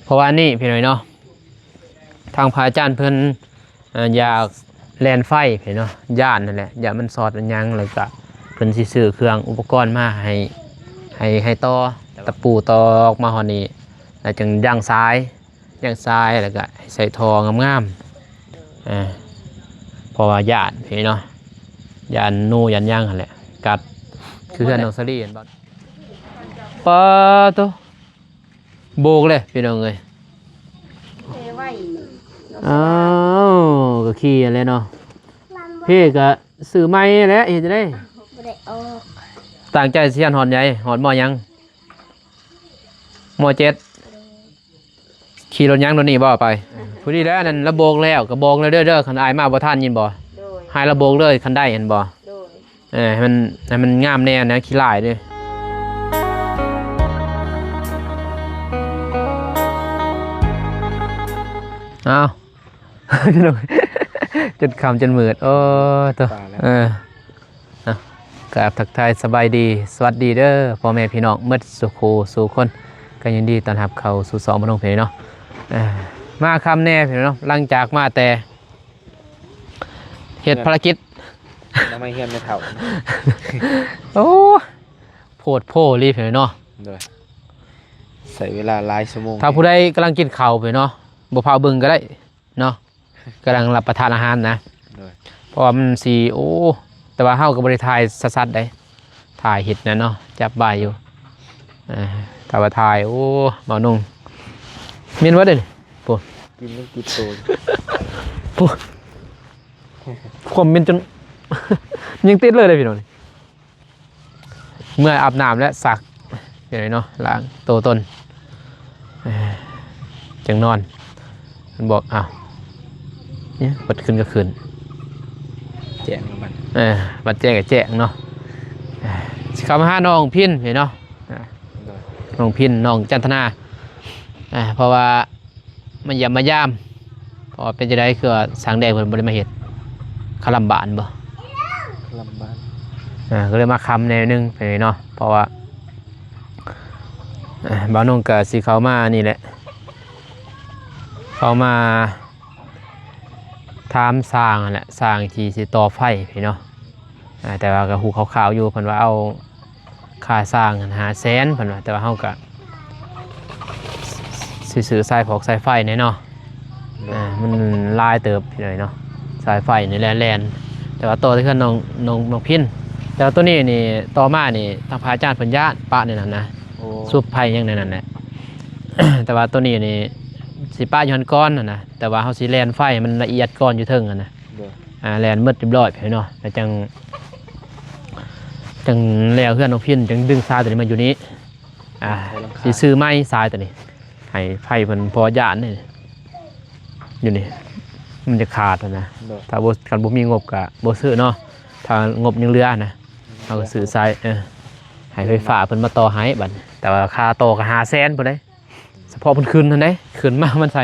ເພາະວ່ານີ້ພີ່ນ້ອງເນາະ ທາງພະອາຈານເພິ່ນ ເອີ ຢາກແລ່ນໄຟພີ່ນ້ອງເນາະ ຢ້ານຫັ້ນແຫຼະ ຢ້ານມັນຊັອດມັນຫຍັງ ແລ້ວກະເພິ່ນຊິຊື້ເຄື່ອງອຸປະກອນມາໃຫ້ ໃຫ້ ໃຫ້ຕໍ່ ຕະປູຕອກມາຮອດນີ້ ແລ້ວຈຶ່ງຢາງສາຍ ຢາງສາຍ ແລ້ວກະໃສ່ທໍ່ງາມໆ ເອີ ເພາະວ່າຢ້ານພີ່ນ້ອງເນາະ ຢ້ານໜູຢ້ານຫຍັງຫັ້ນແຫຼະກັດ ຄືເຮືອນນ້ອງສາລີຫັ້ນບໍ່ ປາໂຕ ໂບກເລີຍພີ່ນ້ອງເອີຍ ເພໄວ້ ອ້າວ ກໍຂີ່ຫັ້ນແຫຼະເນາະ ເພກໍຊື້ໃໝ່ແຫຼະ ເຮັດຈັ່ງໃດ ບໍ່ໄດ້ອອກ ຕັ້ງໃຈຊິຮຽນຮອດໃດ ຮອດ ມ.ຫຍັງ ມ.ເຈັດ ຂີ່ລົດຫຍັງ ລົດນີ້ບໍ່ໄປ ພໍດີແລ້ວ ອັນນັ້ນລະໂບກແລ້ວ ກໍບອກແລ້ວເດີ ເດີ ຄັນອ້າຍມາບໍ່ທັນ ຍິນບໍ່ ໂດຍ ໃຫ້ລະໂບກເລີຍ ຄັນໄດ້ ເຫັນບໍ່ ໂດຍ ເອີ ໃຫ້ມັນ ໃຫ້ມັນງາມແດ່ນະ ຂີ້ຫຼ້າຍເດ້ ອ້າວ ຈົນຄ່ຳຈົນມືດ ໂອ້ໂຕ ຕາຍແລ້ວ ເອີ ອ່ະ ກາບທັກທາຍສະບາຍດີ ສະຫວັດດີເດີ ພໍ່ແມ່ພີ່ນ້ອງໝົດສູ່ຄູ່ສູ່ຄົນ ກໍຍິນດີຕ້ອນຮັບເຂົ້າສູ່ຊ່ອງບ່າວນົງພີ່ນ້ອງເນາະ ເອີ ມາຄ່ຳແດ່ພີ່ນ້ອງເນາະ ຫຼັງຈາກມາແຕ່ ເຮັດພາລະກິດ ນຳໄມ້ເຮືອນແມ່ເຖົ້າ ໂອ້ ໂພດໂພລີ້ພີ່ນ້ອງເນາະ ໂດຍ ໃຊ້ເວລາຫຼາຍຊົ່ວໂມງ ຖ້າຜູ້ໃດກຳລັງກິນເຂົ້າພີ່ນ້ອງເນາະ ບໍ່ພາເບິ່ງກໍໄດ້ເນາະ ກຳລັງຮັບປະທານອາຫານນະ ໂດຍ ເພາະວ່າມັນຊິ ໂອ້ ແຕ່ວ່າເຮົາກໍບໍ່ໄດ້ຖ່າຍຊັດໆໃດ ຖ່າຍເຮັດນະເນາະ ຈັບບາຍຢູ່ ເອີ ຖ້າວ່າຖ່າຍ ໂອ້ ບ່າວນົງ ເໝັນວ່າເດ້ ໂອ້ ກິນຍັງຕິດໂຕ ໂອ້ ຄວາມເໝັນຈົນ ຍັງຕິດເລີຍເດ້ພີ່ນ້ອງ ເມື່ອອາບນ້ຳແລ້ວຊັກ ຈັ່ງໃດເນາະ ລ້າງໂຕຕົນ ເອີ ຈັ່ງນອນ ເພິ່ນບອກ ອ້າວ ເອີຍ ບັດຄືນກໍຄືນ ແຈ້ງບັດ ເອີ ບັດແຈ້ງກໍແຈ້ງເນາະ ເອີ ຊິເຂົ້າມາຫານ້ອງພິນເນາະ ໂດຍ ນ້ອງພິນ ນ້ອງຈັນທະນາ ເອີ ເພາະວ່າ ມາຢ້ຽມມາຢາມ ເພາະວ່າເປັນຈັ່ງໃດ ຄືວ່າຊ່າງແດງເພິ່ນບໍ່ໄດ້ມາເຮັດ ຄາລຳບານບໍ່ ຄາລຳບານ ເອີ ກໍເລີຍມາຄ່ຳແດ່ໜຶ່ງໄປເນາະ ເພາະວ່າ ເອີ ບ່າວນົງກໍຊິເຂົ້າມານີ້ແຫຼະ ເຂົ້າມາຖາມຊ່າງຫັ້ນແຫຼະ ຊ່າງທີ່ຊິຕໍ່ໄຟພີ້ເນາະ ອ່າ ແຕ່ວ່າກໍຮູ້ຄ່າວໆຢູ່ ເພິ່ນວ່າເອົາຄ່າຊ່າງຫັ້ນຫ້າແສນ ເພິ່ນວ່າ ແຕ່ວ່າເຮົາກໍຊິຊື້ສາຍຟອກສາຍໄຟແດ່ເນາະ ໂດຍ ອ່າ ມັນຫຼາຍເຕີບພີ່ນ້ອງເນາະ ສາຍໄຟນີ້ແຫຼະແລ່ນ ແຕ່ວ່າຕໍ່ແຕ່ເຮືອນນ້ອງ ນ້ອງ ນ້ອງພິນ ແຕ່ວ່າໂຕນີ້ນີ້ ຕໍ່ມານີ້ ທາງພະອາຈານເພິ່ນຢ້ານປະໃນນັ້ນນະ ໂອ້ ສູບໄຟຫຍັງໃນນັ້ນແຫຼະ ແຕ່ວ່າໂຕນີ້ນີ້ ຊິປະຢູ່ຫັ້ນກ່ອນຫັ້ນນະ ແຕ່ວ່າເຮົາຊິແລ່ນໄຟໃຫ້ມັນລະອຽດກ່ອນຢູ່ເທິງຫັ້ນນະ ໂດຍ ອ່າ ແລ່ນໝົດຮຽບຮ້ອຍພີ້ເນາະ ແລ້ວຈັ່ງ ຈັ່ງແລ້ວເຮືອນນ້ອງພິນ ຈັ່ງດຶງສາຍໂຕນີ້ມາຢູ່ນີ້ ອ່າ ໃສ່ຫຼັງຄາ ຊິຊື້ໃໝ່ສາຍໂຕນີ້ ໃຫ້ໄຟເພິ່ນພໍຢ້ານນີ້ ຢູ່ນີ້ ມັນຈະຂາດຫັ້ນນະ ໂດຍ ຖ້າບໍ່ ຄັນບໍ່ມີງົບກໍບໍ່ຊື້ເນາະ ຖ້າງົບຍັງເຫຼືອນະ ເຮົາກໍຊື້ສາຍ ເອີ ໃຫ້ໄຟຟ້າເພິ່ນມາຕໍ່ໃຫ້ບັດ ແຕ່ວ່າຄ່າຕໍ່ກໍຫ້າແສນພຸ້ນເດ້ ສະເພາະເພິ່ນຂຶ້ນຫັ້ນເດ້ ຂຶ້ນມາມັນໃສ່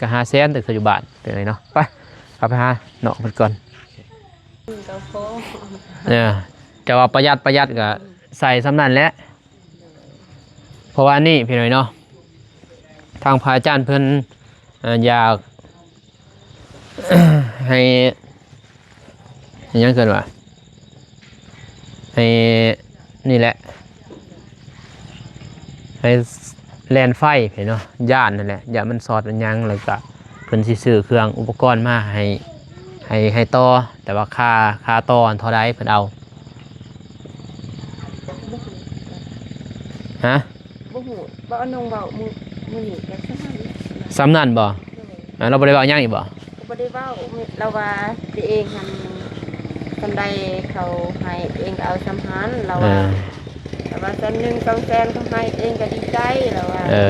ກໍຫ້າແສນ ແຕ່ຄືຢູ່ບ້ານ ເປັນໄງເນາະ ໄປ ເຂົ້າໄປຫານ້ອງເພິ່ນກ່ອນ ເອີ ແຕ່ວ່າປະຢັດ ປະຢັດກໍໃສ່ສ່ຳນັ້ນແຫຼະ ເພາະວ່ານີ້ພີ່ນ້ອງເນາະ ທາງພະອາຈານເພິ່ນ ເອີ ຢາກ ໃຫ້ ຫຍັງເອີ້ນວ່າ ໃຫ້ ນີ້ແຫຼະ ໃຫ້ແລ່ນໄຟພີ້ເນາະ ຢ້ານຫັ້ນແຫຼະ ຢ້ານມັນຊັອດມັນຫຍັງ ແລ້ວກະເພິ່ນຊິຊື້ເຄື່ອງອຸປະກອນມາໃຫ້ ໃຫ້ ໃຫ້ຕໍ່ ແຕ່ວ່າຄ່າ ຄ່າຕໍ່ຫັ້ນເທົ່າໃດເພິ່ນເອົາ ຮະ? ບໍ່ຮູ້ ບໍ່ອານົງເວົ້າມື້ ມື້ນີ້ກໍສ່ຳນັ້ນແຫຼະ ສ່ຳນັ້ນບໍ່? ໂດຍ ອ່າ ລາວບໍ່ໄດ້ເວົ້າຫຍັງອີກບໍ່? ກໍບໍ່ໄດ້ເວົ້າ ລາວວ່າຕົວເອງຫັ້ນ ສ່ຳໃດເຂົາໃຫ້ ຕົວເອງກໍເອົາສ່ຳຫັ້ນ ລາວວ່າ ເອີ ລາວວ່າແສນໜຶ່ງ ສອງແສນເຂົາໃຫ້ ຕົວເອງກໍດີໃຈ ລາວວ່າ ເອີ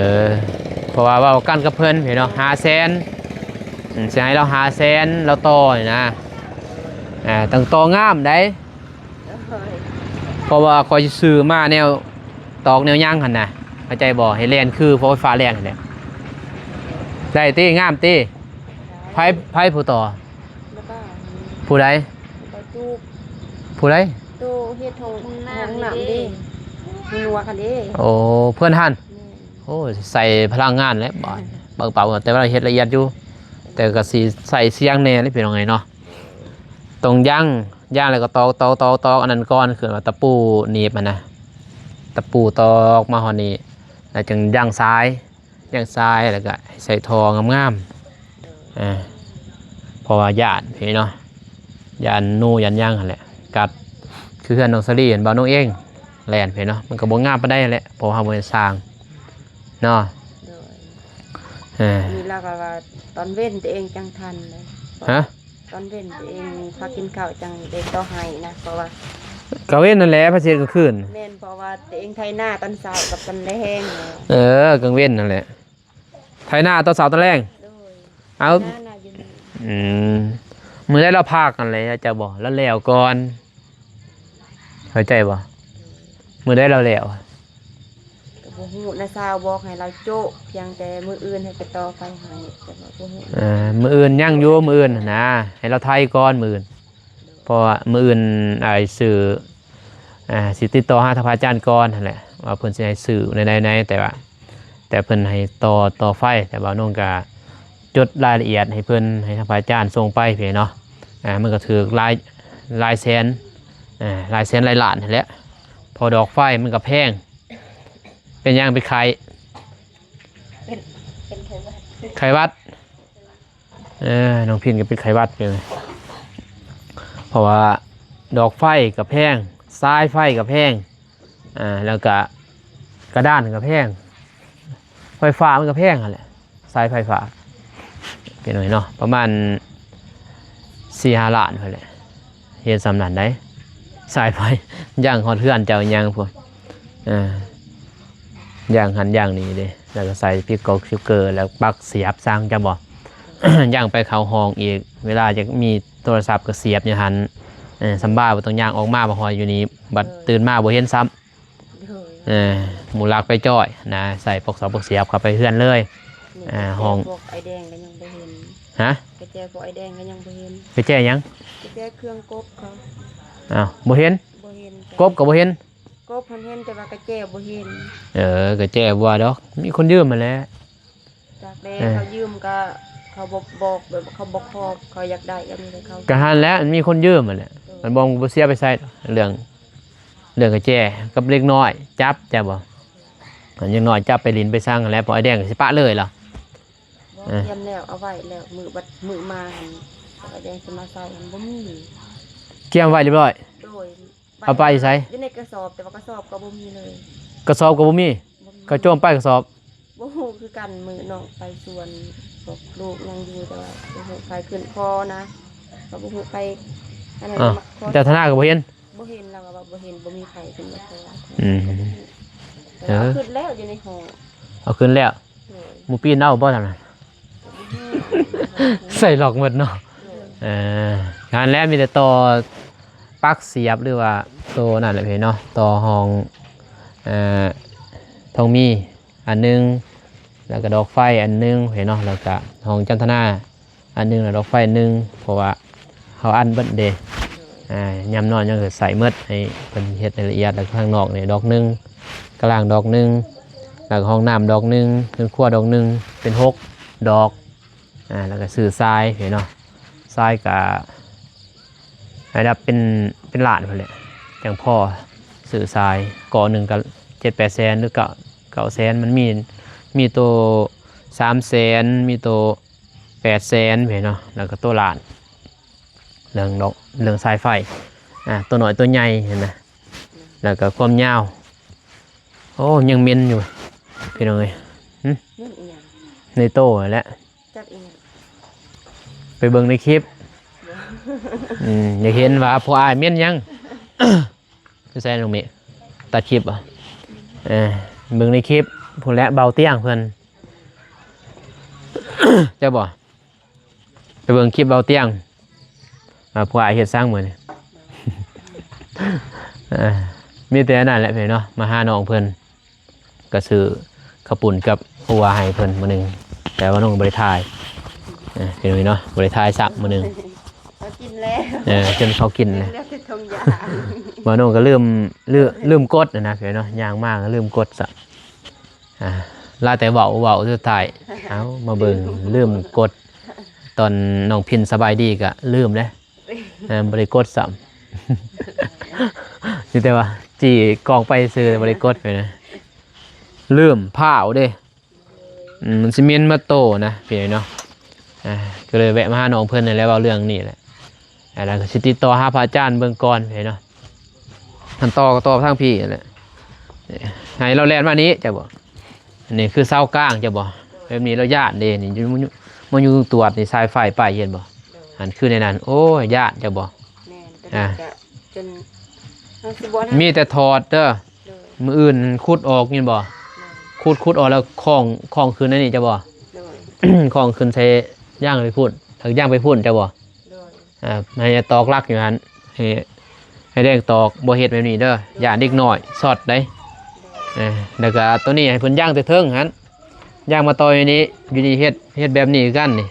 ເພາະວ່າເວົ້າກັນກັບເພິ່ນພີ້ເນາະ ຫ້າແສນ ອືມ ຊິໃຫ້ລາວຫ້າແສນ ລາວຕໍ່ນີ້ນະ ອ່າ ຕ້ອງຕໍ່ງາມໃດ ເພາະວ່າຂ້ອຍຊິຊື້ມາແນວຕອກແນວຫຍັງຫັ້ນນະ ເຂົ້າໃຈບໍ່? ໃຫ້ແລ່ນຄືເສົາໄຟຟ້າແລ່ນຫັ້ນແຫຼະ ໄດ້ຕິ? ງາມຕິ? ໃຜ ໃຜຜູ້ຕໍ່? ລະບ່າວ ຜູ້ໃດ? ລະບ່າວຕູບ ຜູ້ໃດ? ໂຕເຮັດຫ້ອງ ຫ້ອງນ້ຳເດ້ ຫ້ອງນ້ຳເດ້ ຫູໜວກຫັ້ນເດ້ ໂອ້ ເພິ່ນຫັ້ນ? ແມ່ນ ໂອ້ ໃສ່ພະລັງງານແຫຼະບາດ ເປົ່າໆ ແຕ່ວ່າເຮັດລະອຽດຢູ່ ແຕ່ກໍຊິໃສ່ສຽງແດ່ເດ້ພີ່ນ້ອງເອີຍເນາະ. ຕ້ອງຢັ້ງ ຢັ້ງແລ້ວກໍຕອກ ຕອກ ຕອກ ຕອກ ອັນນັ້ນກ່ອນ ຄືວ່າຕະປູໜີບຫັ້ນນະ ຕະປູຕອກມາຮອດນີ້ ແລ້ວຈຶ່ງຢັ້ງສາຍ ຍ່າງຊາຍ ແລ້ວກະໃສ່ທໍ່ງາມໆ ເອີ ເພາະວ່າຢ້ານເດ້ເນາະ ຢ້ານໜູຢ້ານຫຍັງຫັ້ນແຫຼະກັດ ຄືເຮືອນນ້ອງສາລີຫັ້ນ ບ່າວນ້ອງເອງແລ່ນໄປເນາະ ມັນກໍບໍ່ງາມປານໃດຫັ້ນແຫຼະ ເພາະວ່າເຮົາບໍ່ແມ່ນຊ່າງເນາະ. ໂດຍ ເອີ ນີ້ລາວກໍວ່າຕອນເວັນຕົວເອງຈັ່ງທັນເດ້ ຮະ? ຕອນເວັນຕົວເອງພາກິນເຂົ້າຈັ່ງໄດ້ຕໍ່ໄຮ່ນະ ເພາະວ່າ ກາງເວັນນັ້ນແຫຼະ ພາສິເຮັດກາງຄືນ ແມ່ນ ເພາະວ່າຕົວເອງໄຖນາຕອນເຊົ້າກັບຕອນແລງ ເອີ ກາງເວັນນັ້ນແຫຼະ ໄຖນາຕອນເຊົ້າຕອນແລງ ໂດຍ ເອົາ ໄຖນານະຢູ່ນີ້ ອືມ ມື້ໃດລາວພັກຫັ້ນແຫຼະ ເຈົ້າບອກລາວແລ້ວກ່ອນ ເຂົ້າໃຈບໍ່? ໂດຍ ມື້ໃດລາວແລ້ວ? ກໍບໍ່ຮູ້ ນ້າສາວບອກໃຫ້ລາວໂຈະ ພຽງແຕ່ມື້ອື່ນໃຫ້ໄປຕໍ່ໄຟໃຫ້ ແຕ່ວ່າບໍ່ຮູ້ ເອີ ມື້ອື່ນຍັງຢູ່ ມື້ອື່ນຫັ້ນນະ ໃຫ້ລາວໄຖກ່ອນມື້ອື່ນ ເພາະວ່າມື້ອື່ນອ້າຍຊິ ອ່າ ຊິຕິດຕໍ່ຫາທາງພະອາຈານກ່ອນຫັ້ນແຫຼະ ວ່າເພິ່ນຊິໃຫ້ຊື້ແນວໃດແດ່ ແຕ່ວ່າ ແຕ່ເພິ່ນໃຫ້ຕໍ່ ຕໍ່ໄຟ ແຕ່ວ່ານ້ອງກະຈົດລາຍລະອຽດໃຫ້ເພິ່ນ ໃຫ້ທາງພະອາຈານສົ່ງໄປພີ້ເນາະ ອ່າ ມັນກໍຖືກຫຼາຍ ຫຼາຍແສນ ອ່າ ຫຼາຍແສນຫຼາຍລ້ານຫັ້ນແຫຼະ ເພາະດອກໄຟມັນກໍແພງ. ເປັນຫຍັງ ເປັນໄຂ້? ເປັນ ເປັນໄຂ້ຫວັດ ໄຂ້ຫວັດ. ເອີ ນ້ອງພິນກໍເປັນໄຂ້ຫວັດຢູ່ ເພາະວ່າດອກໄຟກໍແພງ ສາຍໄຟກໍແພງ ອ່າ ແລ້ວກະກະດານກໍແພງ ໄຟຟ້າມັນກໍແພງຫັ້ນແຫຼະ ສາຍໄຟຟ້າ ເປັນຫຍັງເນາະ ປະມານສີ່ຫ້າລ້ານພຸ້ນແຫຼະ ເຮັດສ່ຳນັ້ນໃດ ສາຍໄຟ ຍ່າງຮອດເຮືອນເຈົ້າຫຍັງພຸ້ນ ເອີ ຍ່າງຫັ້ນຍ່າງນີ້ເດ້ ແລ້ວກໍໃສ່ປິກກອກ ສະຕິກເກີ ແລ້ວປັກສຽບສັງ ຈຳບໍ່ ຍ່າງໄປເຂົ້າຫ້ອງອີກ ເວລາຢາກມີໂທລະສັບກໍສຽບຢູ່ຫັ້ນ ເອີ ສຳບາຍ ບໍ່ຕ້ອງຍ່າງອອກມາ ມາຮອດຢູ່ນີ້ ບັດຕື່ນມາບໍ່ເຫັນຊ້ຳ ໂດຍ ເອີ ໝູ່ລັກໄປຈ້ອຍນະ ໃສ່ປອກສອກປອກສຽບເຂົ້າໄປເຮືອນເລີຍ ນີ້ ອ່າ ກະແຈ ຫ້ອງ ພວກອ້າຍແດງກໍຍັງບໍ່ເຫັນ ຮະ? ກະແຈພວກອ້າຍແດງກໍຍັງບໍ່ເຫັນ ກະແຈຫຍັງ? ກະແຈເຄື່ອງກົບເຂົາ ອ້າວ ບໍ່ເຫັນ ບໍ່ເຫັນ ກົບກໍບໍ່ເຫັນ ກົບຫັ້ນເຫັນ ແຕ່ວ່າກະແຈບໍ່ເຫັນ ເອີ ກະແຈບໍ່ວ່າດອກ ມີຄົນຢືມຫັ້ນແຫຼະ ຈັກແດ່ ເອີ ເຂົາຢືມກໍເຂົາບໍ່ບອກ ແບບເຂົາບໍ່ຂອບ ເຂົາຢາກໄດ້ກໍມີແຕ່ເຂົາ ກໍຫັ້ນແຫຼະ ມັນມີຄົນຢືມຫັ້ນແຫຼະ ເອີ ມັນບໍ່ ບໍ່ເສຍໄປໃສ ເລື່ອງ ເລື່ອງກະແຈກັບເດັກນ້ອຍຈັບ ຈັກບໍ່ ເດັກນ້ອຍຈັບໄປຫຼິ້ນໄປສັງຫັ້ນແຫຼະ ພວກອ້າຍແດງກໍຊິປະເລີຍລະ ບໍ່ ເອີ ກຽມແລ້ວ ເອົາໄວ້ແລ້ວ ມື້ບັດ ມື້ມາຫັ້ນ ອ້າຍແດງຊິມາໃສ່ຫັ້ນ ບໍ່ມີ ກຽມໄວ້ຮຽບຮ້ອຍ ໂດຍ ເອົາໄປໃສ? ຢູ່ໃນກະສອບ ແຕ່ວ່າກະສອບກໍບໍ່ມີເລີຍ ກະສອບກໍບໍ່ມີ ບໍ່ມີ ເຂົາໂຈມໄປກະສອບ ບໍ່ຮູ້ຄືກັນ ມື້ນ້ອງໄປສວນ ພວກລູກຍັງຢູ່ ແຕ່ວ່າບໍ່ຮູ້ໃຜຂຶ້ນຂໍນະ ກໍບໍ່ຮູ້ໃຜ ອັນນັ້ນ ອ້າວ ມາຂໍ ເຈົ້າທະນາກໍບໍ່ເຫັນ? ບໍ່ເຫັນ ລາວກໍວ່າບໍ່ເຫັນ ບໍ່ມີໃຜຂຶ້ນມາຂໍ ອືມ ແຕ່ວ່າ ເອີ ເອົາຂຶ້ນແລ້ວ ຢູ່ໃນຫໍ ເອົາຂຶ້ນແລ້ວ ໂດຍ ໝູ່ປີນເອົາບໍ່ຊັ້ນນະ? ໃສ່ລັອກໝົດເນາະ ໂດຍ ເອີ ງານແລ້ວມີແຕ່ຕໍ່ປັກສຽບ ຫຼືວ່າຕໍ່ນັ້ນແຫຼະເພເນາະ ຕໍ່ຫ້ອງ ເອີ ທອງມີອັນໜຶ່ງ ແລ້ວກໍດອກໄຟອັນໜຶ່ງເພເນາະ ແລ້ວກໍຫ້ອງຈັນທະນາອັນໜຶ່ງ ແລ້ວດອກໄຟອັນໜຶ່ງ ເພາະວ່າເຮົາອັນເບິດເດ້ ໂດຍ ອ່າ ຍາມນອນຍັງໃສ່ໝົດ ໃຫ້ເພິ່ນເຮັດໃຫ້ລະອຽດ ແລ້ວກໍຂ້າງນອກນີ້ດອກໜຶ່ງ ກະລາງດອກໜຶ່ງ ແລ້ວກໍຫ້ອງນ້ຳດອກໜຶ່ງ ເຮືອນຄົວດອກໜຶ່ງ ເປັນຫົກດອກ ອ່າ ແລ້ວກໍຊື້ຊາຍເນາະ ຊາຍກະລາຍໄດ້ເປັນ ເປັນລ້ານພຸ້ນແຫຼະ ຈັ່ງພໍຊື້ຊາຍ ກໍໜຶ່ງກໍເຈັດແປດແສນ ຫຼືເກົ້າ ເກົ້າແສນ ມັນມີ ມີໂຕສາມແສນ ມີໂຕແປດແສນເນາະ ແລ້ວກໍໂຕລ້ານ ເລື່ອງດອກ ເລື່ອງສາຍໄຟ ອ່າ ໂຕນ້ອຍໂຕໃຫຍ່ຫັ້ນນະ ແລ້ວກໍຄວາມຍາວ ໂອ້ ຍັງເໝັນຢູ່ພີ່ນ້ອງເອີຍ ຫຶ ເໝັນອີຫຍັງ? ໃນໂຕຫັ້ນແຫຼະ ຈັກອີຫຍັງ? ໄປເບິ່ງໃນຄລິບ ບໍ່ ອືມ ຢາກເຫັນວ່າພວກອ້າຍເໝັນຫຍັງ ຄືໃສ່ນ້ອງເມ ຕັດຄລິບບໍ່? ເອີ ເບິ່ງໃນຄລິບພຸ້ນແຫຼະ ເບົາຕຽງເພິ່ນ ເຈົ້າບໍ່? ໄປເບິ່ງຄລິບເບົາຕຽງ ວ່າພວກອ້າຍເຮັດສັງມື້ນີ້ ເອີ ມີແຕ່ນັ້ນແຫຼະພີ່ນ້ອງເນາະ ມາຫານ້ອງເພິ່ນ ກໍຊື້ເຂົ້າປຸ້ນກັບອົ່ວໃຫ້ເພິ່ນມື້ໜຶ່ງ ແຕ່ວ່ານ້ອງບໍ່ໄດ້ຖ່າຍ ເອີ ພີ່ນ້ອງເນາະ ບໍ່ໄດ້ຖ່າຍຊ້ຳມື້ໜຶ່ງ ເຂົາກິນແລ້ວ ເອີ ຈົນເຂົາກິນແລ້ວ ກິນແລ້ວແຕ່ຖົງຢາ ວ່ານ້ອງກໍລືມ ລືມ ລືມກົດນະ ພີ່ນ້ອງເນາະ ຍ່າງມາກໍລືມກົດຊະ ອ່າ ລາວແຕ່ເວົ້າ ເວົ້າສຸດທ້າຍ ເອົ້າ ມາເບິ່ງ ລືມກົດ ຕອນນ້ອງພິນສະບາຍດີກະລືມເດ້ ເອີ ບໍ່ໄດ້ກົດຊ້ຳ ມີແຕ່ວ່າຈີ່ກ້ອງໄປຊື່ ບໍ່ໄດ້ກົດໄປນະ ລືມພ້າວເດ້. ອືມ ມັນຊິເໝັນໝົດໂຕນະ ພີ່ນ້ອງເນາະ ອ່າ ກໍເລີຍແວະມາຫານ້ອງເພິ່ນນີ້ແຫຼະ ເວົ້າເລື່ອງນີ້ແຫຼະ ອ່າ ແລ້ວກໍຊິຕິດຕໍ່ຫາພະອາຈານເບິ່ງກ່ອນ ພີ່ນ້ອງເນາະ ຄັນຕໍ່ກໍຕໍ່ທາງພີ້ແຫຼະ ໃຫ້ລາວແລ່ນມານີ້ ຈັກບໍ່ ອັນນີ້ຄືເສົາກາງ ຈັກບໍ່ ແບບນີ້ລາວຢ້ານເດ້ ນີ້ ມາຢູ່ຕວດນີ້ ສາຍໄຟໄປ ເຫັນບໍ່ ອັນຄືໃນນັ້ນ ໂອ້ຍ ຢ້ານ ຈັກບໍ່ ແມ່ນ ອ່າ ຈນເຮົາຊິບໍ່ ມີແຕ່ຖອດເດີ ໂດຍ ມື້ອື່ນຂຸດອອກ ຍິນບໍ່ ໂດຍ ຂຸດ ຂຸດອອກແລ້ວຄ້ອງ ຄ້ອງຄືນໃນນີ້ ຈັກບໍ່ ໂດຍ ຄ້ອງຄືນໃສ່ຍ່າງໄປພຸ້ນ ຖ້າຍ່າງໄປພຸ້ນ ຈັກບໍ່ ໂດຍ ອ່າ ໃຫ້ຕອກຫຼັກຢູ່ຫັ້ນ ໃຫ້ ໃຫ້ແດງຕອກ ບໍ່ເຮັດແບບນີ້ເດີ ຢ້ານເດັກນ້ອຍຊັອດໄດ໋ ໂດຍ ເອີ ແລ້ວກໍໂຕນີ້ໃຫ້ເພິ່ນຍ່າງແຕ່ເທິງຫັ້ນ ຍ່າງມາຕໍ່ຢູ່ນີ້ ຢູ່ນີ້ເຮັດ ເຮັດແບບນີ້ຄືກັນນີ້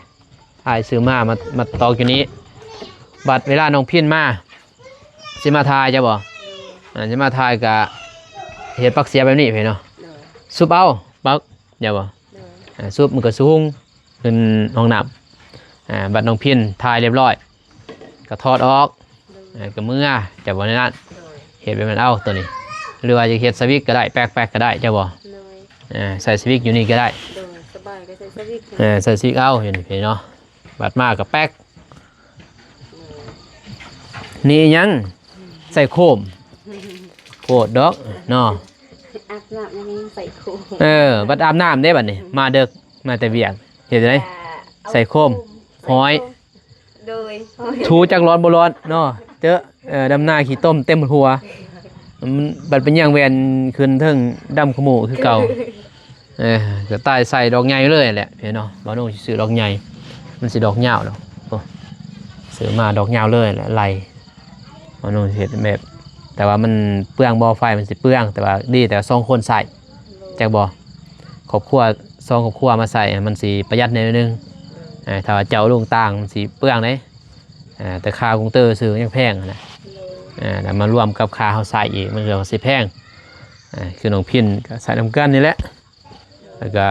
ອ້າຍຊື້ມາ ມາ ມາຕອກຢູ່ນີ້ ບັດເວລານ້ອງພິນມາ ຊິມາຖ່າຍ ເຈົ້າບໍ່ ອ່າ ຊິມາຖ່າຍກະເຮັດປັກເສຍແບບນີ້ເພເນາະ ໂດຍ ຊຸບເອົາ ປັກ ເຈົ້າບໍ່ ໂດຍ ອ່າ ຊຸບມັນກະສູງຂຶ້ນຫ້ອງນ້ຳ ອ່າ ບັດນ້ອງພິນຖ່າຍລຽບລ້ອຍ ກະຖອດອອກ ໂດຍ ເອີ ກະເມືອ ເຈົ້າບໍ່ ໃນນັ້ນ ໂດຍ ເຮັດແບບນັ້ນເອົາໂຕນີ້ ຫຼືວ່າຈະເຮັດສະວິກກະໄດ້ ແປັກໆກະໄດ້ ເຈົ້າບໍ່ ໂດຍ ອ່າ ໃສ່ສະວິກຢູ່ນີ້ກະໄດ້ ໂດຍ ສະບາຍກະໃສ່ສະວິກ ເອີ ໃສ່ສະວິກເອົາ ເຫັນເນາະ ບັດມາກະແປັກ ໂດຍ ນີ້ຫຍັງ ໃສ່ໂຄມ ໂພດດອກເນາະ ອາບນ້ຳຍັງໃສ່ໂຄມ ເອີ ບັດອາບນ້ຳເດ້ບັດນີ້ ມາເດິກ ມາແຕ່ວຽກ ເຮັດຈັ່ງໃດ ອ່າ ໃສ່ໂຄມ ຫ້ອຍ ໂດຍ ຖູຈັກຮ້ອນບໍ່ຮ້ອນເນາະ ເຈີ ເອີ ດຳໜ້າຂີ້ຕົມເຕັມຫົວ ມັນບັດເປັນຫຍັງແວ່ນຂຶ້ນເທິງດຳຂະໂມຄືເກົ່າ ເອີ ກະຕ່າຍໃສ່ດອກໃຫຍ່ເລີຍແຫຼະພີ່ນ້ອງ ບ່າວໂໜ່ຊິຊື້ດອກໃຫຍ່ ມັນຊິດອກຍາວດອກ ໂອ້ ຊື້ມາດອກຍາວເລີຍແຫຼະ ໄລ່ ບ່າວໂໜ່ເຮັດແບບ ແຕ່ວ່າມັນເປືອງບໍ່ ໄຟມັນຊິເປືອງ ແຕ່ວ່າດີແຕ່ສອງຄົນໃຊ້ ຈັກບໍ່ ຄອບຄົວ ສອງຄອບຄົວມາໃຊ້ ມັນຊິປະຢັດແດ່ໜ້ອຍໜຶ່ງ ເອີ ຖ້າວ່າເຈົ້າລົງຕ່າງ ມັນຊິເປືອງເດ້ ອ່າ ແຕ່ຄ່າກຸງເຕີຊື້ຍັງແພງຫັ້ນນະ ອ່າ ແລ້ວມາລວມກັບຄ່າເຮົາໃຊ້ອີກ ມັນກໍຊິແພງ ອ່າ ຄືນ້ອງພິນກໍໃຊ້ນຳກັນນີ້ແຫຼະ ແລ້ວກໍ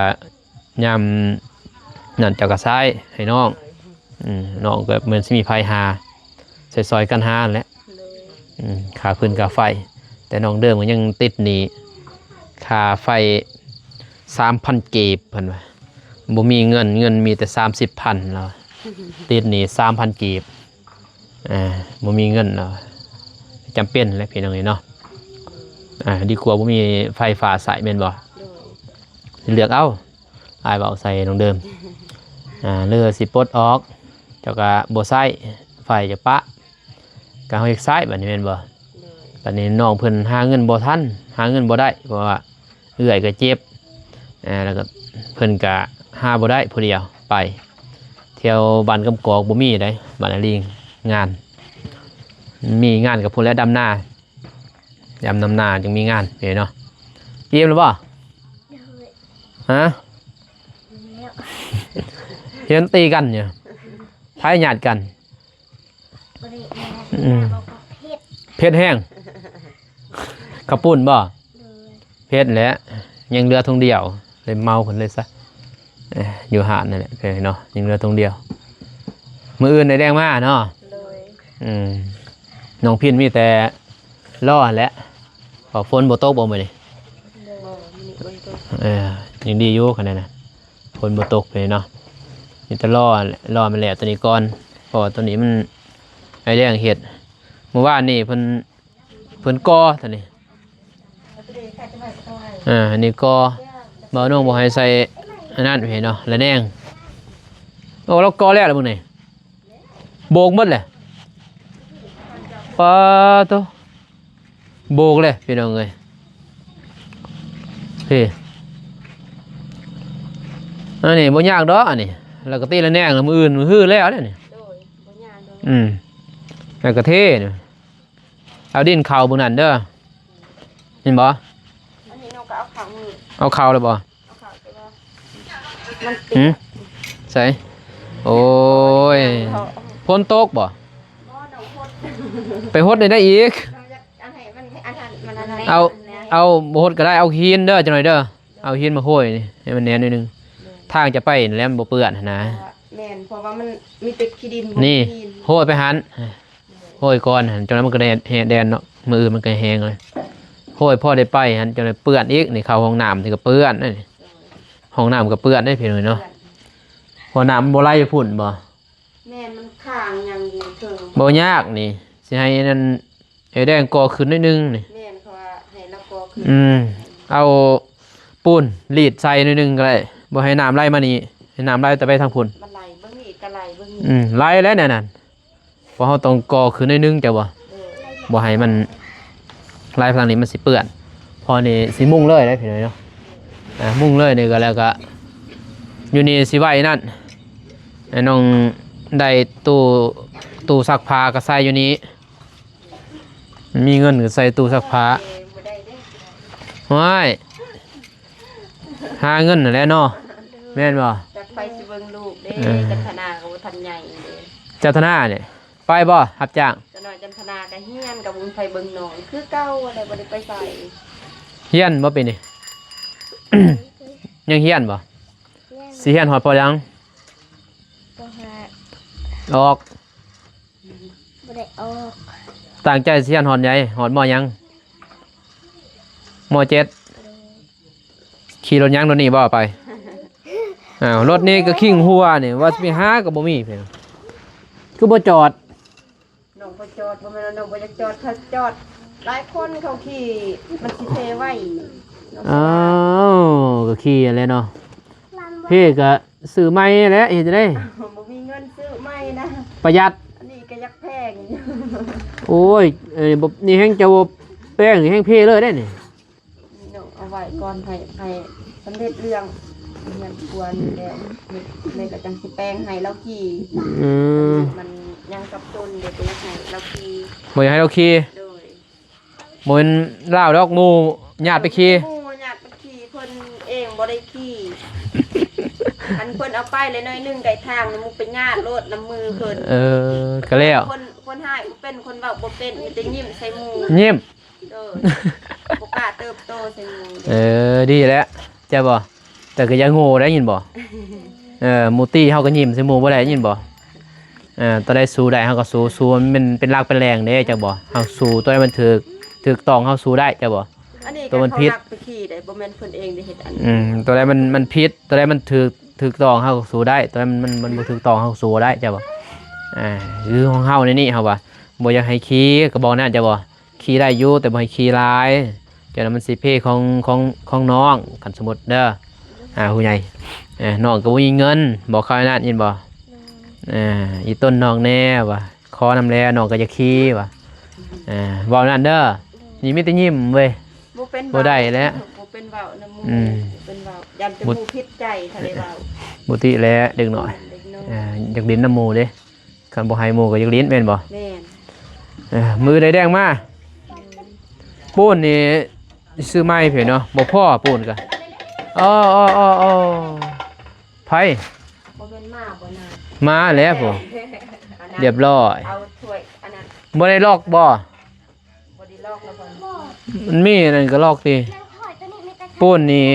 ຍາມນັ້ນເຈົ້າກໍໃຊ້ໃຫ້ນ້ອງ ອືມ ນ້ອງກໍແມ່ນຊິມີໃຜຫາ ຊ່ອຍໆກັນຫາຫັ້ນແຫຼະ ອືມ ຄ່າຟືນຄ່າໄຟ ແຕ່ນ້ອງເດີມກໍຍັງຕິດໜີ້ຄ່າໄຟສາມພັນກີບ ເພິ່ນວ່າ ບໍ່ມີເງິນ ເງິນມີແຕ່ສາມສິບພັນ ລາວວ່າ ຕິດໜີ້ສາມພັນກີບ ອ່າ ບໍ່ມີເງິນເນາະ ຈຳເປັນແຫຼະພີ່ນ້ອງເອີຍເນາະ ອ່າ ດີກວ່າບໍ່ມີໄຟຟ້າໃຊ້ແມ່ນບໍ່ ໂດຍ ຊິເລືອກເອົາ ອ້າຍເວົ້າໃສ່ນ້ອງເດີມ ອ່າ ຫຼືຊິປົດອອກ ເຈົ້າກະບໍ່ໃຊ້ ໄຟຈະປະ ກະເຮົາຢາກໃຊ້ບັດນີ້ແມ່ນບໍ່ ໂດຍ ບັດນີ້ນ້ອງເພິ່ນຫາເງິນບໍ່ທັນ ຫາເງິນບໍ່ໄດ້ ເພາະວ່າ ເອື້ອຍກໍເຈັບ ເອີ ແລ້ວກໍເພິ່ນກໍຫາບໍ່ໄດ້ຜູ້ດຽວໄປ ແຖວບ້ານກຳກອກບໍ່ມີໃດ໋ ບ້ານອາລີງ ງານ ມີງານກັບພຸ້ນແຫຼະ ດຳນາ ຍາມດຳນາຈຶ່ງມີງານເດ້ເນາະ ອີ່ມແລ້ວບໍ່ ໂດຍ ຮະ ແລ້ວ ເຫັນຕີກັນຢູ່ ໃຜຍາດກັນ ບໍ່ໄດ້ແມ່ນ ອືມ ເຜັດ ເຜັດແຮງ ເຂົ້າປຸ້ນບໍ່ ໂດຍ ເຜັດແຫຼະ ຍັງເຫຼືອຖົງດຽວ ເລີຍເມົາເພິ່ນເລີຍຊະ ເອີ ຢູ່ຮ້ານນັ້ນແຫຼະເນາະ ຍັງເຫຼືອຖົງດຽວ ມື້ອື່ນໄດ້ແດງມາເນາະ ໂດຍ ອືມ ນ້ອງພິນມີແຕ່ລໍຫັ້ນແຫຼະ ເພາະຝົນບໍ່ຕົກບໍ່ມື້ນີ້ ບໍ່ ມື້ນີ້ບໍ່ຕົກ ເອີ ຍັງດີຢູ່ຄັນນັ້ນນະ ຝົນບໍ່ຕົກເລີຍເນາະ ມີແຕ່ລໍຫັ້ນແຫຼະ ລໍມັນແລ້ວໂຕນີ້ກ່ອນ ເພາະວ່າໂຕນີ້ມັນ ໄອ້ແດງເຮັດ ມື້ວານນີ້ເພິ່ນ ເພິ່ນກໍ່ໂຕນີ້ ອ່າ ອັນນີ້ກໍ່ ບ່າວໂໜ່ງບໍ່ໃຫ້ໃສ່ອັນນັ້ນເຫັນເນາະ ລະແນງ ໂອ້ ລາວກໍ່ແລ້ວລະມື້ນີ້ ໂບກໝົດແຫຼະ ປາໂຕ ໂບກເລີຍພີ່ນ້ອງເອີຍ ເອີ ອັນນີ້ບໍ່ຍາກດອກ ອັນນີ້ ແລ້ວກໍຕິລະແນງ ມື້ອື່ນມື້ຮືແລ້ວເດ້ນີ້ ໂດຍ ບໍ່ຍາກດອກ ອືມ ແລ້ວກໍເທນີ້ ເອົາດິນເຂົ້າເບິ່ງນັ້ນເດີ ເຫັນບໍ່ ອັນນີ້ນ້ອງກໍເອົາເຂົ້ານີ້ ເອົາເຂົ້າແລ້ວບໍ່ ເອົາເຂົ້າແຕ່ວ່າມັນຕິດ ຫື ໃສ ໂອ້ຍ ຝົນຕົກບໍ່ ບໍ່ ນ້ອງຫົດ ໄປຫົດໄດ້ອີກ ນ້ອງຢາກອັນໃຫ້ມັນອັນນັ້ນ ມັນອັນນັ້ນ ເອົາ ເອົາບໍ່ຫົດກໍໄດ້ ເອົາຫີນເດີ ຈັກໜ້ອຍເດີ ໂດ ເອົາຫີນມາໂຮຍນີ້ໃຫ້ມັນແໜ້ນໜ້ອຍໜຶ່ງ ໂດຍ ທາງຈະໄປຫັ້ນແຫຼະ ມັນບໍ່ເປື້ອນຫັ້ນນະ. ແມ່ນ ເພາະວ່າມັນມີແຕ່ຂີ້ດິນ ນີ້ ບໍ່ມີຫີນ ໂຮຍໄປຫັ້ນ ໂດຍ ໂຮຍກ່ອນຫັ້ນ ຈັ່ງນັ້ນມັນກໍໄດ້ແຫ້ງແດນເນາະ ມື້ອື່ນມັນກໍແຫ້ງເລີຍ. ໂຮຍພໍໄດ້ໄປຫັ້ນ ຈັ່ງໄດ້ເປື້ອນອີກ ນີ້ເຂົ້າຫ້ອງນ້ຳນີ້ກໍເປື້ອນເດ້ ໂດຍ ຫ້ອງນ້ຳກໍເປື້ອນເດ້ພີ່ນ້ອງເນາະ ເປື້ອນ ເພາະນ້ຳມັນບໍ່ໄຫຼໄປພຸ້ນບໍ່? ແມ່ນ ມັນຄ້າງຫຍັງຢູ່ເທິງ. ບໍ່ຍາກນີ້ ຊິໃຫ້ນັ້ນ ໄອ້ແດງກໍ່ຂຶ້ນໜ້ອຍໜຶ່ງນີ້ ແມ່ນ ເຂົາວ່າໃຫ້ລາວກໍ່ຂຶ້ນ ອືມ ເອົາປູນລີດໃສ່ໜ້ອຍໜຶ່ງກໍໄດ້ ບໍ່ໃຫ້ນ້ຳໄຫຼມານີ້ ໃຫ້ນ້ຳໄຫຼແຕ່ໄປທາງພຸ້ນ ມັນໄຫຼເບິ່ງນີ້ກໍໄຫຼເບິ່ງນີ້ ອືມ ໄຫຼແລ້ວແນວນັ້ນ ເພາະເຮົາຕ້ອງກໍ່ຂຶ້ນໜ້ອຍໜຶ່ງ ເຈົ້າບໍ່? ເອີ ບໍ່ໃຫ້ມັນໄຫຼໄປທາງນີ້ ມັນຊິເປື້ອນ ເພາະນີ້ຊິມຸງເລີຍເດ້ພີ່ນ້ອງເນາະ ອ່າ ມຸງເລີຍນີ້ກໍແລ້ວກໍ ຢູ່ນີ້ຊິໄວ້ນັ້ນ ໃຫ້ນ້ອງໄດ້ຕູ້ ຕູ້ຊັກຜ້າກໍໃສ່ຢູ່ນີ້ ມີເງິນກໍໃສ່ຕູ້ຊັກຜ້າ ບໍ່ໄດ້ເດ້ ໂອ້ຍ ຫາເງິນຫັ້ນແຫຼະເນາະ ແມ່ນບໍ່? ຈັກໃຜຊິເບິ່ງລູກເດ້ ເອີ ຈັນທະນາກໍບໍ່ທັນໃຫຍ່ເດ້ ຈັນທະນານີ້ໄປບໍ່ຮັບຈ້າງ? ຈັກໜ້ອຍຈັນທະນາກໍຮຽນ ກໍບໍ່ມີໃຜເບິ່ງນ້ອງຄືເກົ່າ ແລ້ວບໍ່ໄດ້ໄປໃສ ຮຽນບໍ່ປີນີ້? ຍັງຮຽນບໍ່? ຍັງ ຊິຮຽນຮອດ ປໍ ຫຍັງ? ປໍ ຫ້າ ອອກ ບໍ່ໄດ້ອອກ ຕັ້ງໃຈຊິຮຽນຮອດໃດ? ຮອດ ມໍ ຫຍັງ? ມໍ ເຈັດ ໂດຍ ຂີ່ລົດຫຍັງ? ລົດນີ້ບໍ່ໄປ? ອ້າວ ລົດນີ້ກໍຄິງຫົວນີ້ ວ່າຊິໄປຫາກໍບໍ່ມີ ຄືບໍ່ຈອດ? ນ້ອງບໍ່ຈອດ ບໍ່ແມ່ນວ່ານ້ອງບໍ່ຢາກຈອດ ຖ້າຈອດຫຼາຍຄົນເຂົາຂີ່ ມັນຊິເພໄວ ນ້ອງ ອ້າວ ກໍຂີ່ຫັ້ນແຫຼະເນາະ ເພກໍຊື້ໃໝ່ແຫຼະ ເຮັດຈັ່ງໃດ? ບໍ່ມີເງິນຊື້ໃໝ່ນະ ປະຢັດ ອັນນີ້ກໍຢາກແພງຢູ່ ໂອ້ຍ ເອີ ນີ້ແຮ່ງຈະບໍ່ແພງ ນີ້ແຮ່ງເພເລີຍເດ້ນີ້ ນ້ອງເອົາໄວ້ກ່ອນ ໃຫ້ ໃຫ້ສຳເລັດເລື່ອງຮຽນຄວນແລ້ວ ແມ່ກໍຈັ່ງຊິແປງໃຫ້ລາວຂີ່ ອືມ ມັນຍັງສັບສົນເດ້ ບໍ່ຢາກໃຫ້ລາວຂີ່ ບໍ່ຢາກໃຫ້ລາວຂີ່ ໂດຍ ບໍ່ແມ່ນລາວດອກ ໝູ່ຍາດໄປຂີ່ ໝູ່ຍາດໄປຂີ່ ເພິ່ນເອງບໍ່ໄດ້ຂີ່ ອັນເພິ່ນເອົາໄປແລ້ວໜ້ອຍໜຶ່ງໄກທາງ ໝູ່ໄປຍາດໂລດນຳມືເພິ່ນ ເອີ ກໍແລ້ວ ຄົນ ຄົນຮ້າຍບໍ່ເປັນ ຄົນເວົ້າບໍ່ເປັນ ມີແຕ່ຍິ້ມໃສ່ໝູ່ ຍິ້ມ ໂດຍ ບໍ່ກ້າເຕີບໂຕໃສ່ໝູ່ ເອີ ດີແລ້ວ ເຈົ້າບໍ່? ແຕ່ກໍຢ່າໂງ່ໄດ້ຍິນບໍ່? ເອີ ໝູ່ຕີເຮົາກໍຍິ້ມໃສ່ໝູ່ບໍ່ໄດ້ຍິນບໍ່? ເອີ ຕົວໃດສູ້ໄດ້ເຮົາກໍສູ້ ສູ້ມັນເປັນ ເປັນຫຼັກເປັນແຫຼ່ງເດ້ ເຈົ້າບໍ່? ເຮົາສູ້ ຕົວໃດມັນຖືກ ຖືກຕ້ອງເຮົາສູ້ໄດ້ ເຈົ້າບໍ່? ອັນນີ້ ຕົວມັນຜິດ ເຂົາລັກໄປຂີ່ໄດ້ ບໍ່ແມ່ນເພິ່ນເອງໄດ້ເຮັດອັນ ອືມ ຕົວໃດມັນ ມັນຜິດ ຕົວໃດມັນຖືກ ຖືກຕ້ອງເຮົາກໍສູ້ໄດ້ ຕົວໃດມັນ ມັນ ມັນບໍ່ຖືກຕ້ອງເຮົາກໍສູ້ບໍ່ໄດ້ ເຈົ້າບໍ່? ອ່າ ຄືຂອງເຮົາໃນນີ້ເຮົາວ່າບໍ່ຢາກໃຫ້ຂີ່ ກໍບອກແນວ ເຈົ້າບໍ່? ຂີ່ໄດ້ຢູ່ ແຕ່ບໍ່ໃຫ້ຂີ່ຫຼາຍ ຈັ່ງນັ້ນມັນຊິເພຂອງ ຂອງ ຂອງນ້ອງ ຄັນສົມມຸດເດີ ອ່າ ຜູ້ໃຫຍ່ ເອີ ນ້ອງກໍບໍ່ມີເງິນ ບອກເຂົານັ້ນ ຍິນບໍ່? ເອີ ອີຕົນນ້ອງແດ່ວ່າ ຂໍນຳແດ່ ນ້ອງກໍຢາກຂີ່ວ່າ ເອີ ເວົ້ານັ້ນເດີ ນີ້ມີແຕ່ຍິ້ມເວີຍ ບໍ່ເປັນ ບໍ່ໄດ້ແລ້ວ ບໍ່ເປັນເວົ້ານຳໝູ່ ອືມ ບໍ່ເປັນເວົ້າ ຢ້ານແຕ່ໝູ່ຜິດໃຈ ຖ້າໄດ້ເວົ້າ ບໍ່ຕິແລ້ວເດັກນ້ອຍ ເດັກນ້ອຍ ເອີ ຢາກຫຼິ້ນນຳໝູ່ເດ້. ຄັນບໍ່ໃຫ້ໝູ່ກໍຢາກຫຼິ້ນແມ່ນບໍ່? ແມ່ນ ເອີ ມື້ໃດແດງມາ ປູນນີ້ຊື້ໃໝ່ເພິ່ນເນາະ ບໍ່ພໍປູນກະ ອໍ ອໍ ອໍ ອໍ ໃຜ? ບໍ່ແມ່ນມາບໍ່ນາ ມາແລ້ວພຸ້ນ ອັນນັ້ນ ລຽບຮ້ອຍ ເອົາຖ້ວຍອັນນັ້ນ ບໍ່ໄດ້ລັອກບໍ່? ບໍ່ໄດ້ລັອກແລ້ວເພິ່ນ ມັນມີອັນນັ້ນກໍລັອກຕິ ແມ່ນຂ້ອຍຕົວນີ້ມີແຕ່ ປູນນີ້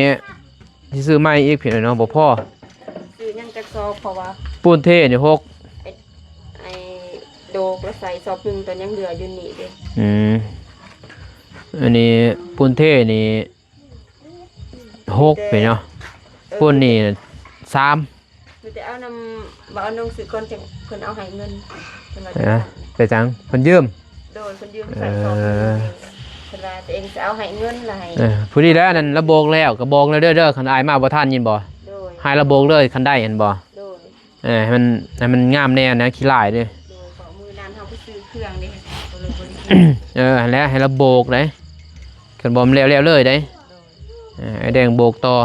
ຊິຊື້ໃໝ່ອີກພີ່ນ້ອງເນາະ ບໍ່ພໍ ຊື້ຍັງຈັກຊອກ ເພາະວ່າ ປູນເທນີ້ຫົກ ໄອ້ ໄອ້ໂດກລະໃສ່ຊອກໜຶ່ງ ຕອນຍັງເຫຼືອຢູ່ນີ້ເດ້ ອືມ ອັນນີ້ປູນເທນີ້ ຫົກ ເອີ ເປັນເນາະ ເອີ ປູນນີ້ ສາມ ມີແຕ່ເອົານຳ ວ່າເອົານ້ອງຊື້ກ່ອນ ຈັ່ງເພິ່ນເອົາໃຫ້ເງິນ ເພິ່ນວ່າ ເອີ ຈັ່ງຊັ້ນ ແຕ່ຈັ່ງເພິ່ນຢືມ ໂດຍ ເພິ່ນຢືມໃສ່ຊອກ ເອີ ເພິ່ນວ່າຕົວເອງຊິເອົາໃຫ້ເງິນລະໃຫ້ ເອີ ພໍດີແລ້ວ ອັນນັ້ນລະບອກແລ້ວ ກໍບອກແລ້ວເດີ ເດີ ຄັນອ້າຍມາບໍ່ທັນ ຍິນບໍ່? ໂດຍ ໃຫ້ລະບອກເລີຍ ຄັນໄດ້ ເຫັນບໍ່? ໂດຍ ເອີ ໃຫ້ມັນ ໃຫ້ມັນງາມແດ່ນະ ຂີ້ຫຼາຍເດ້ ໂດຍ ເພາະມື້ນັ້ນເຮົາໄປຊື້ເຄື່ອງເດ້ ກໍເລີຍບໍ່ໄດ້ ເອີ ຫັ້ນແຫຼະ ໃຫ້ລະບອກເດ້ ຄັນບໍ່ມັນແລ້ວໆເລີຍເດ້ ໂດຍ ເອີ ອ້າຍແດງໂບກຕໍ່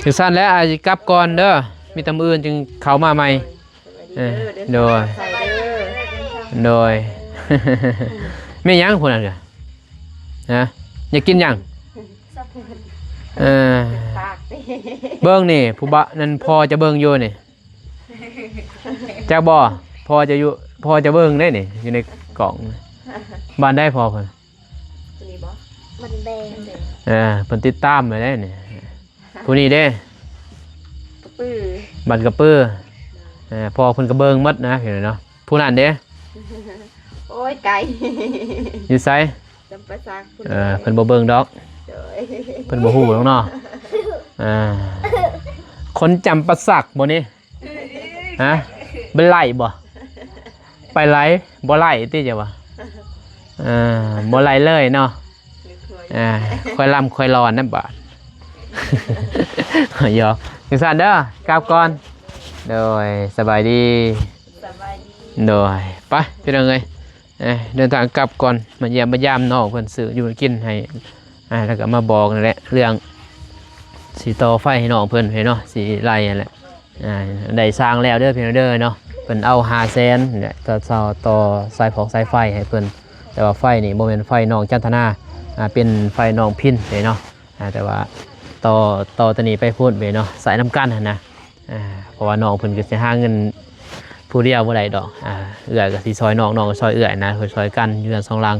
ຈັ່ງຊັ້ນແຫຼະ ອ້າຍຊິກັບກ່ອນເດີ ມີແຕ່ມື້ອື່ນຈຶ່ງເຂົ້າມາໃໝ່ ເອີ ໂດຍ ໂດຍ ແມ່ນຫຍັງຜູ້ນັ້ນກະ ຮະ ຢາກກິນຫຍັງ? ເອີ ເບິ່ງນີ້ ຜູ້ບະ ນັ້ນພໍ່ຈະເບິ່ງຢູ່ນີ້ ຈັກບໍ່? ພໍ່ຈະຢູ່ ພໍ່ຈະເບິ່ງເດ້ນີ້ ຢູ່ໃນກ້ອງ ບ້ານໃດພໍ່ເພິ່ນ? ນີ້ບໍ່? ມັນແບງ ເອີ ເພິ່ນຕິດຕາມໄວ້ເດ້ນີ້. ຜູ້ນີ້ເດ້ ກະປື ບ້ານກະປື. ເອີ ພໍ່ເພິ່ນກະເບິ່ງໝົດນະ ພີ່ນ້ອງເນາະ. ຜູ້ນັ້ນເດ້ ໂອ້ຍ ໄກ ຢູ່ໃສ? ຈຳປາສັກພຸ້ນ. ເອີ ເພິ່ນບໍ່ເບິ່ງດອກ ໂດຍ ເພິ່ນບໍ່ຮູ້ດອກເນາະ. ເອີ ຄົນຈຳປາສັກບໍ່ນີ້? ຮະ ໄປໄຫຼບໍ່? ໄປໄຫຼ ບໍ່ໄຫຼຕິເຈົ້າວ່າ? ເອີ ບໍ່ໄຫຼເລີຍເນາະ. ອ່າ ຄ່ອຍລ່ຳຄ່ອຍລອນນະບາດ. ຫຍອກ ຈັ່ງຊັ້ນເດີ ກັບກ່ອນ. ໂດຍ ສະບາຍດີ ສະບາຍດີ. ໂດຍ ໄປ ພີ່ນ້ອງເອີຍ ເອີ ເດີນທາງກັບກ່ອນ. ມາຢ້ຽມມາຢາມນ້ອງເພິ່ນ ຊື້ຢູ່ກິນໃຫ້ ອ່າ ແລ້ວກໍມາບອກນັ້ນແຫຼະ ເລື່ອງຊິຕໍ່ໄຟໃຫ້ນ້ອງເພິ່ນເນາະ ຊິໄລ່ຫັ້ນແຫຼະ. ອ່າ ໄດ້ສ້າງແລ້ວເດີພີ່ນ້ອງເດີເນາະ. ເພິ່ນເອົາຫ້າແສນແຫຼະ ຕໍ່ ຕໍ່ສາຍຟອກສາຍໄຟໃຫ້ເພິ່ນ. ແຕ່ວ່າໄຟນີ້ບໍ່ແມ່ນໄຟນ້ອງຈັນທະນາ ອ່າ ເປັນໄຟນ້ອງພິນເດ້ເນາະ. ອ່າ ແຕ່ວ່າຕໍ່ ຕໍ່ຕົວນີ້ໄປພຸ້ນເດ້ເນາະ ສາຍນຳກັນຫັ້ນນະ. ອ່າ ເພາະວ່ານ້ອງເພິ່ນກໍຊິຫາເງິນຜູ້ດຽວບໍ່ໄດ້ດອກ. ອ່າ ເອື້ອຍກໍຊິຊ່ອຍນ້ອງ ນ້ອງກໍຊ່ອຍເອື້ອຍນະ ເພິ່ນຊ່ອຍກັນຢູ່ເຮືອນສອງຫຼັງ.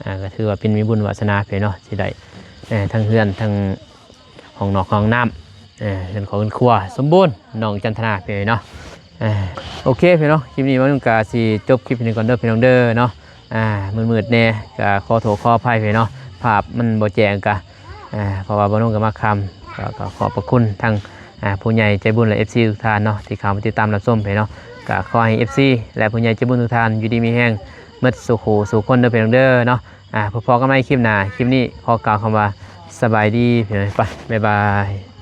ອ່າ ກໍຖືວ່າເປັນມີບຸນວາສະໜາເພິ່ນເນາະ ຊິໄດ້ ເອີ ທັງເຮືອນ ທັງຫ້ອງນອກຫ້ອງນ້ຳ ເອີ ເຮືອນຄອກເຮືອນຄົວສົມບູນ ນ້ອງຈັນທະນາເພິ່ນເນາະ. ເອີ ໂອເຄພີ່ນ້ອງ ຄລິບນີ້ມານຸກາຊິຈົບຄລິບນີ້ກ່ອນເດີພີ່ນ້ອງເດີເນາະ. ອ່າ ມືດໆແດ່ ກໍຂໍໂທດຂໍອະໄພພີ່ນ້ອງ ພາບມັນບໍ່ແຈ້ງກະ ອ່າ ເພາະວ່າບໍ່ນຸກໍມາຄ່ຳ. ກໍ ກໍຂອບພະຄຸນທັງ ອ່າ ຜູ້ໃຫຍ່ໃຈບຸນ ແລະ ເອັຟຊີ ທຸກທ່ານເນາະ ທີ່ເຂົ້າມາຕິດຕາມຮັບຊົມເພິ່ນເນາະ. ກໍຂໍໃຫ້ ເອັຟຊີ ແລະ ຜູ້ໃຫຍ່ໃຈບຸນທຸກທ່ານຢູ່ດີມີແຮງໝົດສູ່ຄູ່ສູ່ຄົນເດີພີ່ນ້ອງເດີເນາະ. ອ່າ ພໍ້ກັນໃໝ່ຄລິບໜ້າ ຄລິບນີ້ຂໍກ່າວຄຳວ່າສະບາຍດີພີ່ນ້ອງ ໄປ ບາຍບາຍ.